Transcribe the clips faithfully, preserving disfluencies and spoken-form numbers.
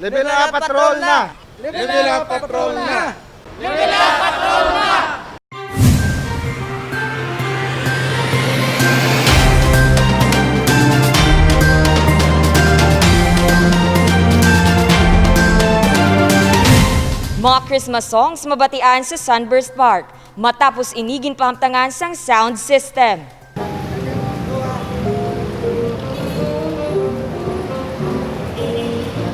Level up, patrol na! Level up, patrol na! Mga Christmas songs mabatian sa Sunburst Park matapos ini ginpahamtangan sang sound system.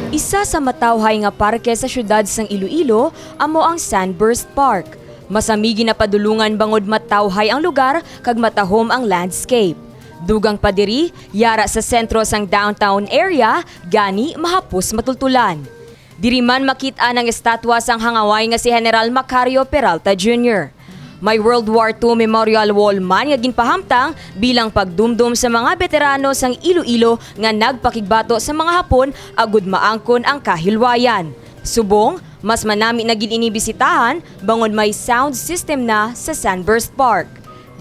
Isa sa matawhay nga parke sa siyudad sang Iloilo amo ang Sunburst Park. Masami ginapadulungan bangod matawhay ang lugar kag matahom ang landscape. Dugang pa diri, yara sa sentro sang downtown area, gani mahapos matultulan. Diri man makit-an ang estatwa sang hangaway nga si General Macario Peralta Junior. May World War Two Memorial Wall man nga ginpahamtang bilang pagdumdom sa mga beterano sang Iloilo nga nagpakigbato sa mga Hapon agud maangkon ang kahilwayan. Subong, mas manami na gid ini bisitahan bangod may sound system na sa Sunburst Park.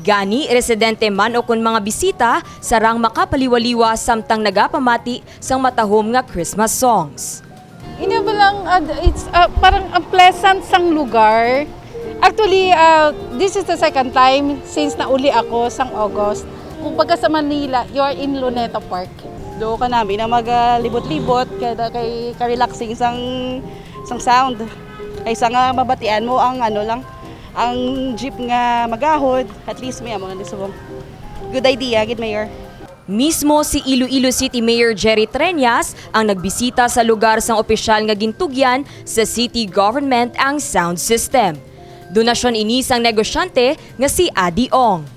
Gani, residente man ukon mga bisita sarang makapaliwaliwa samtang nagapamati sang matahom nga Christmas songs. Ini bilang, ah, it's, ah, parang ang pleasant sang lugar. Actually, ah, this is the second time since nauli ako sang August. Kung pagka sa Manila, you are in Luneta Park. Do ka namin na maglibot-libot, kaya da- kay ka-relaxing sang sang sound. Kaysa nga mabatian mo ang ano lang, ang jeep nga magahod, at least may amo na subong. Good idea, gid Mayor. Mismo si Iloilo City Mayor Jerry Treñas ang nagbisita sa lugar sang opisyal nga gintugyan sa city government ang sound system. Donasyon ini sang negosyante nga si Adi Ong.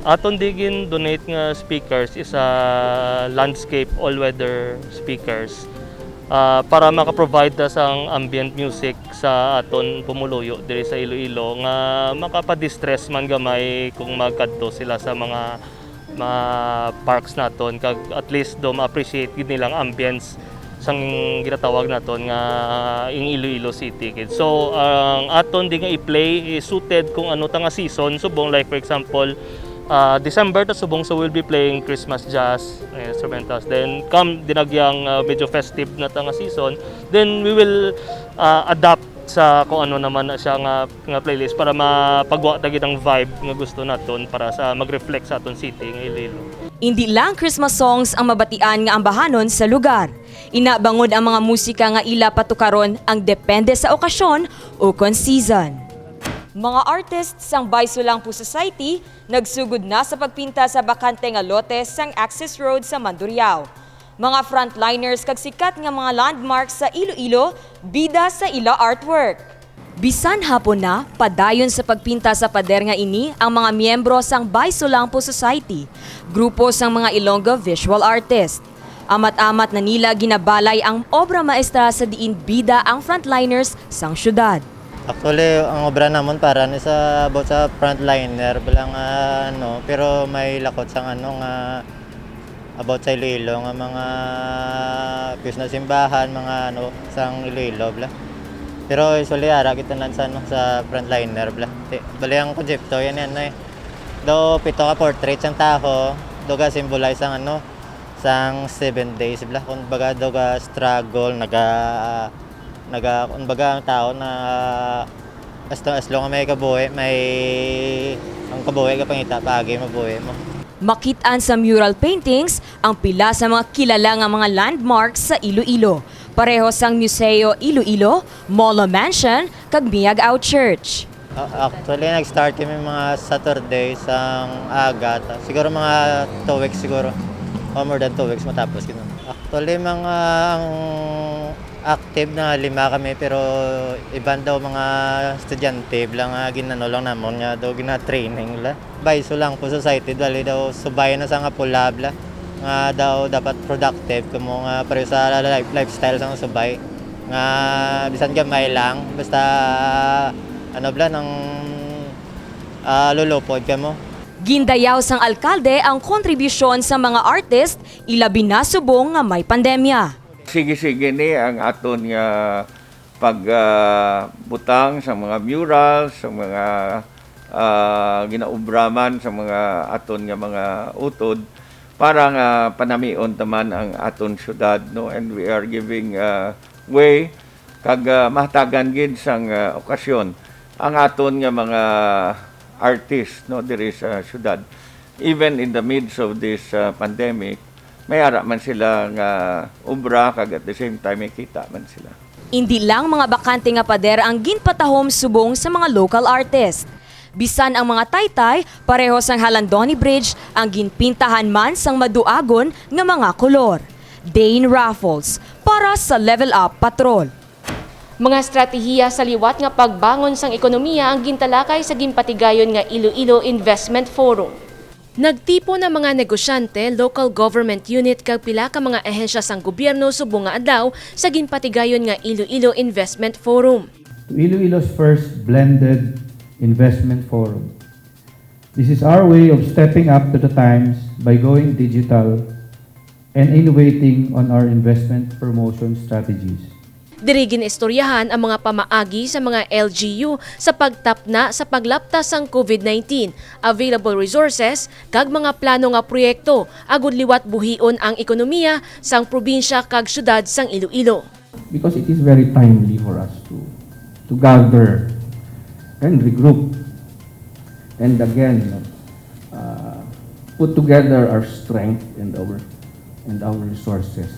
Aton di gin-donate nga speakers is a landscape all-weather speakers, ah, para maka-provide ta sang ambient music sa aton pumuluyo diri sa Iloilo nga makapa-distress man gamay kung magkadto sila sa mga mga parks naton, kag at least do ma-appreciate gid nila ang ambience sang ginatawag naton nga ing Iloilo City gid. So ang aton di nga i-play is suited kung ano ta nga season, subong like for example, ah, December ta subong, so we'll be playing Christmas jazz, eh, instrumentals. Then come dinagyang, ah, medyo festive na ta nga season, then we will, ah, adapt sa kung ano naman na siya nga nga playlist para mapagwa ta gid ang vibe nga gusto naton para sa mag-reflect sa aton city nga Iloilo. Indi lang Christmas songs ang mabatian nga ambahanon sa lugar. Ina bangod ang mga musika nga ila patukaron ang depende sa okasyon ukon season. Mga artists sang Bay Sulangpo Society nagsugod na sa pagpinta sa bakante nga lote sang access road sa Mandurriao. Mga frontliners kag sikat nga mga landmarks sa Iloilo bida sa ila artwork. Bisan hapon na, padayon sa pagpinta sa pader nga ini ang mga miyembro sang Bay Sulangpo Society, grupo sang mga Ilonggo visual artist. Amat-amat na nila ginabalay ang obra maestra sa diin bida ang frontliners sang syudad. Actually, ang obra namon para ni sa about sa frontliner, bala nga ano, pero may lakot sang ano nga about sa Iloilo nga mga piyos na simbahan, mga ano, sang Iloilo, bla. Pero usually ara kita nan sa, ano, sa frontliner, bla. Ti- Bali ang konsepto yan, yan, eh. Do pito ka portrait sang taho, do ga symbolize ang ano, sang seven days, bla. Kung baga, do ga struggle, naga, naga, kung baga ang tao na as, as long as may kabuhi, may ang kabuhi ka pangita paagi mabuhi mo. Makit-an sa mural paintings ang pila sa mga kilala nga mga landmarks sa Iloilo, pareho sang Museo Iloilo, Molo Mansion, kag Miagao Church. Ah, actually, nag-start kami mga Saturday sang aga. Ta- Siguro mga two weeks siguro. O more than two weeks matapos. Gino. Actually, mga ang active na lima kami pero iban daw mga estudyante lang nga ginano lang namon nga daw gina-training la. Bay Sulangpo Society, dali daw subay na sa nga pula bla. Nga daw dapat productive kamo nga pareho sa life, lifestyle sa subay. Nga bisan gamay lang, basta ano bla nang ah, lulupod kamo. Gindayaw sang alkalde ang kontribusyon sa mga artist, ilabi na subong nga may pandemya. Sige-sige ni ang aton nga pag ah, butang sa mga murals, sa mga ah, ginaubraman sa mga aton nga mga utod para nga panamion taman ang aton syudad, no, and we are giving ah, way, kag, ah, mahatagan gid sang, ah, okasyon ang aton nga mga artist, no, diri sa syudad. Even in the midst of this, ah, pandemic, may ara man sila nga obra, kag at the same time may kita man sila. Indi lang mga bakante nga pader ang ginpatahom subong sa mga local artist. Bisan ang mga taytay, pareho sang Jalandoni Bridge, ang ginpintahan man sang maduagon nga mga kolor. Dane Raffles, para sa Level Up Patrol. Mga estratehiya sa liwat nga pagbangon sang ekonomiya ang gintalakay sa ginpatigayon nga Iloilo Investment Forum. Nagtipon ang mga negosyante, local government unit, kag pila ka mga ahensya sang gobyerno subong nga adlaw sa ginpatigayon nga Iloilo Investment Forum. To Iloilo's first blended investment forum. This is our way of stepping up to the times by going digital and innovating on our investment promotion strategies. Diri gin-istoryahan ang mga pamaagi sa mga L G U sa pagtapna sa paglapta sang COVID nineteen, available resources, kag mga plano nga proyekto agud liwat buhion ang ekonomiya sang probinsya kag syudad sang Iloilo. Because it is very timely for us to, to gather and regroup and again, uh, put together our strength and our, and our resources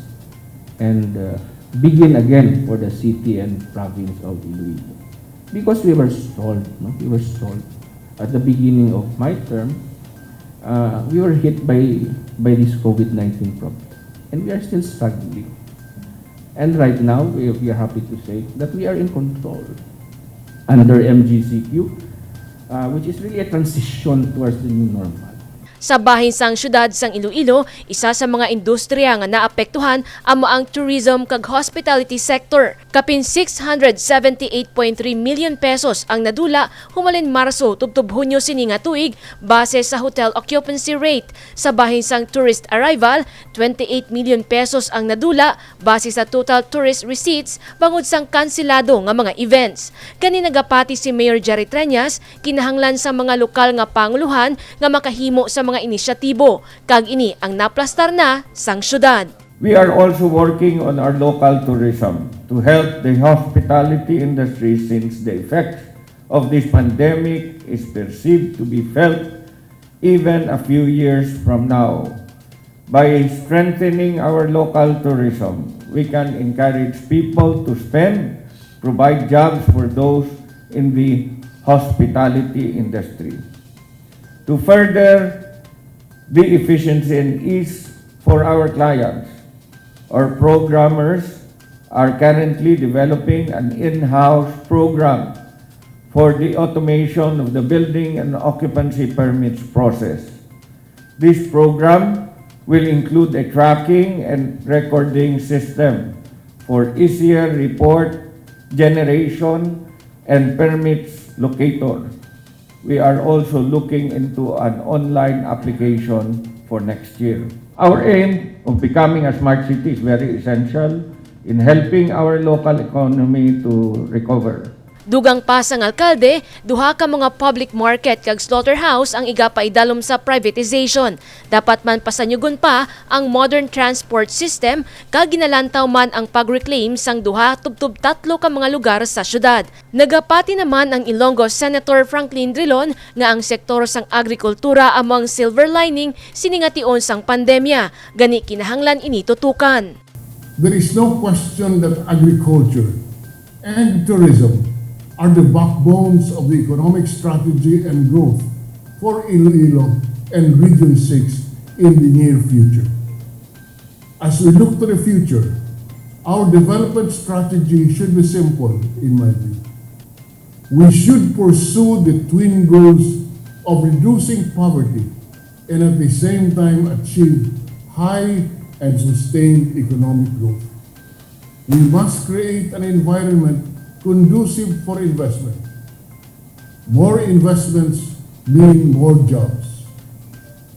and, uh, begin again for the city and province of Iloilo. Because we were stalled, no? We were stalled. At the beginning of my term, uh, we were hit by, by this COVID nineteen problem. And we are still struggling. And right now, we, we are happy to say that we are in control under M G C Q, uh, which is really a transition towards the new normal. Sa bahin sang syudad sang Iloilo, isa sa mga industriya nga naapektuhan amo ang tourism kag hospitality sector. Kapin six hundred seventy-eight point three million pesos ang nadula humalin Marso tubtob Hunyo sini nga tuig, base sa hotel occupancy rate. Sa bahin sang tourist arrival, twenty-eight million pesos ang nadula base sa total tourist receipts bangod sang kanselado nga mga events. Gani nagapati si Mayor Jerry Treñas, kinahanglan sa mga lokal nga panguluhan nga makahimo sa mga inisyatibo, kag ini ang naplastar na sang syudad. We are also working on our local tourism to help the hospitality industry, since the effects of this pandemic is perceived to be felt even a few years from now. By strengthening our local tourism, we can encourage people to spend, provide jobs for those in the hospitality industry. To further the efficiency and ease for our clients, our programmers are currently developing an in-house program for the automation of the building and occupancy permits process. This program will include a tracking and recording system for easier report generation and permits locator. We are also looking into an online application for next year. Our aim of becoming a smart city is very essential in helping our local economy to recover. Dugang pa sang alkalde, duha ka mga public market kag slaughterhouse ang igapaidalom sa privatization. Dapat man pasanyugon pa ang modern transport system, kag ginalantaw man ang pag-reclaim sang duha tubtob tatlo ka mga lugar sa syudad. Nagapati naman ang Ilonggo Senator Franklin Drilon nga ang sektor sang agrikultura amo ang silver lining sini nga tion sang pandemya, gani kinahanglan ini tutukan. There is no question that agriculture and tourism are the backbones of the economic strategy and growth for Iloilo and Region six in the near future. As we look to the future, our development strategy should be simple, in my view. We should pursue the twin goals of reducing poverty and at the same time achieve high and sustained economic growth. We must create an environment conducive for investment. More investments mean more jobs.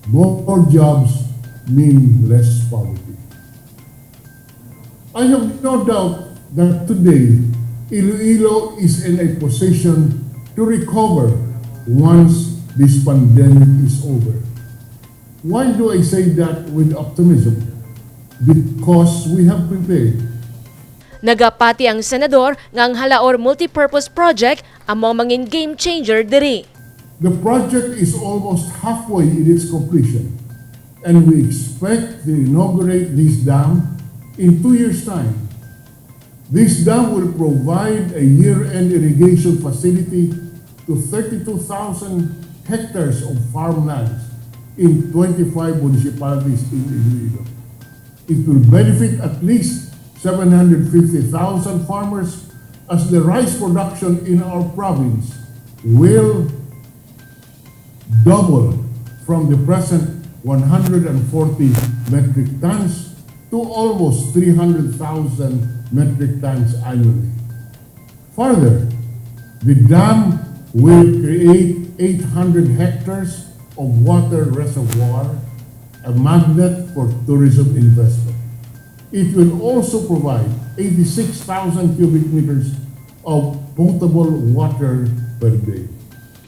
More jobs mean less poverty. I have no doubt that today, Iloilo is in a position to recover once this pandemic is over. Why do I say that with optimism? Because we have prepared. Nagapati ang senador nga ang Jalaor Multipurpose Project amo ang mangin game changer diri. The project is almost halfway in its completion, and we expect to inaugurate this dam in two years' time. This dam will provide a year-end irrigation facility to thirty-two thousand hectares of farmlands in twenty-five municipalities in Iloilo. It will benefit at least seven hundred fifty thousand farmers, as the rice production in our province will double from the present one hundred and forty metric tons to almost three hundred thousand metric tons annually. Further, the dam will create eight hundred hectares of water reservoir, a magnet for tourism investment. It will also provide eighty-six thousand cubic meters of potable water per day.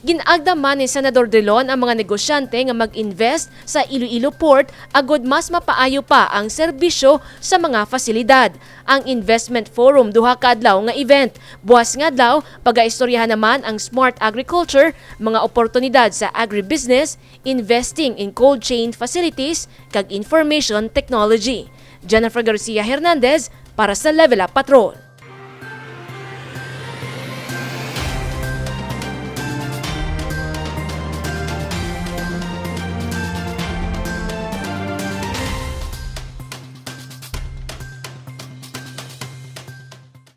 Gin-agda man ni Senador Drilon ang mga negosyante nga mag-invest sa Iloilo Port agod mas mapaayo pa ang serbisyo sa mga fasilidad. Ang Investment Forum, duha ka adlaw nga event. Buas nga adlaw, pagaistoryahan naman ang smart agriculture, mga oportunidad sa agribusiness, investing in cold chain facilities, kag information technology. Jennifer Garcia Hernandez para sa Level Up Patrol.